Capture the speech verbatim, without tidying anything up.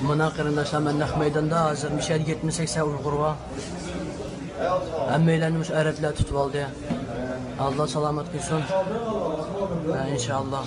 مانا قېرىنداشلار، مەن نەق مەيداندا ھازىر مۇشۇ يەردە يەتمىش سەكسەن ئۇيغۇر بار. ھەممەيلەننى مۇشۇ ئەرەبلەر تۇتۇۋالدى. ئاللا سالامەت قىلسۇن. ھە، ئىنشائاللا.